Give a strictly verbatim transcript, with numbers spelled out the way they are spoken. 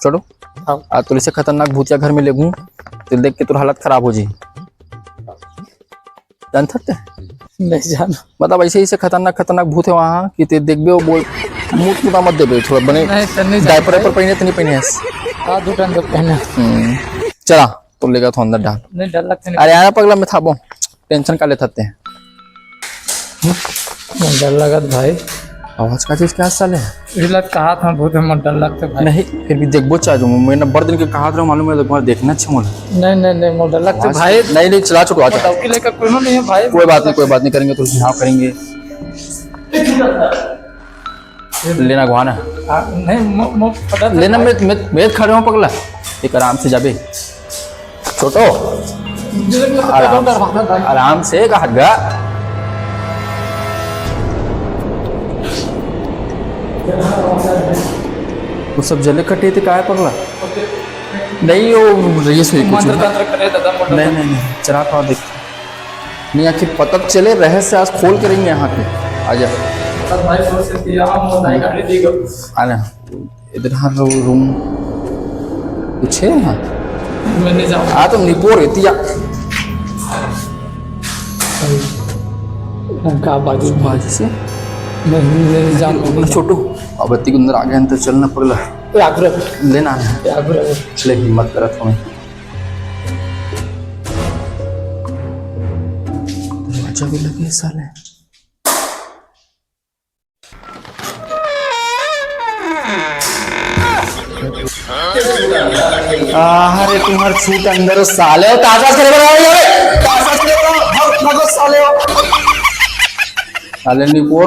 छोटू, हाँ। आज तोर से खतरनाक भूतिया घर में लेगहूं, त देख के तोर हालत खराब हो जाही। जानथस ते? नहीं जान। मतलब, ऐसे, ऐसे खतरनाक, खतरनाक भूत हे वहाँ कि ते देखबे, वो बोल, मुंह टूटा मत देबे, थोड़ा बने। नहीं, त नहीं जान diaper भाई। Diaper पहिने त नहीं पहिने हस? हाँ, दू ठन तो पहिने। हम्म। चला, तोर लेगथों अंदर डाल। नहीं, डर लगथे नहीं। अरे, आना पगला, मैं थाबो। Tension का लेथस ते? मोर डर लगत भाई। आवाज का चीज के आस साले? इला कहा था बहुत, मोर डर लगथे भाई। नहीं, फिर भी देखबो चाहत हूँ। मैं नब्बे दिन के कहा था, मालूम है, तुम्हारा देखना अच्छा मोला। नहीं, नहीं, नहीं, मोर डर लगथे आवाज भाई। नहीं, नहीं, चला छोटू, आजा। मोर डौकी लेकर कोनो नहीं है भाई। कोई बात नहीं, कोई बात नहीं, करेंगे, तो सुझाव करेंगे। लेना गुहाना। हाँ, नहीं, मो-, मो-, पता था लेना, भाई। मैं, मैं, मैं खड़े हूँ पगला, एक आराम से जाबे। छोटू, आराम से, आराम से, कहा गा। वो सब जले कटे थे, काय पगला? नहीं, वो रईस हुई कुछ। मंत्र तंत्र करे दादा, मोटा नहीं, नहीं, नहीं, चला तो देख। नहीं, आखिर पता चले, रहस्य आज खोल के रहेंगे यहाँ पे। आजा। भाई, जोर से पिया, हम गाड़ी दी गो। आना। इधर हर रो-, रूम कुछ है यहाँ? मैं नहीं जाऊँ। आ तो निपोर इतिया। का बाजू बाजू से? मैं, मैं नहीं जाऊँ। छोटू, अब अति के अंदर आ गए हैं तो चलना पगला। ए, आगू रख। लेना है। ए, आगू रख। ले, हिम्मत करत हमें। दरवाजा भी लगे साले। आह रे, तुम्हार छूट अंदर हो साले, हो ताजा करे बना रहे हो रे, ताजा करे बना, भाग, भागो साले हो। साले निको,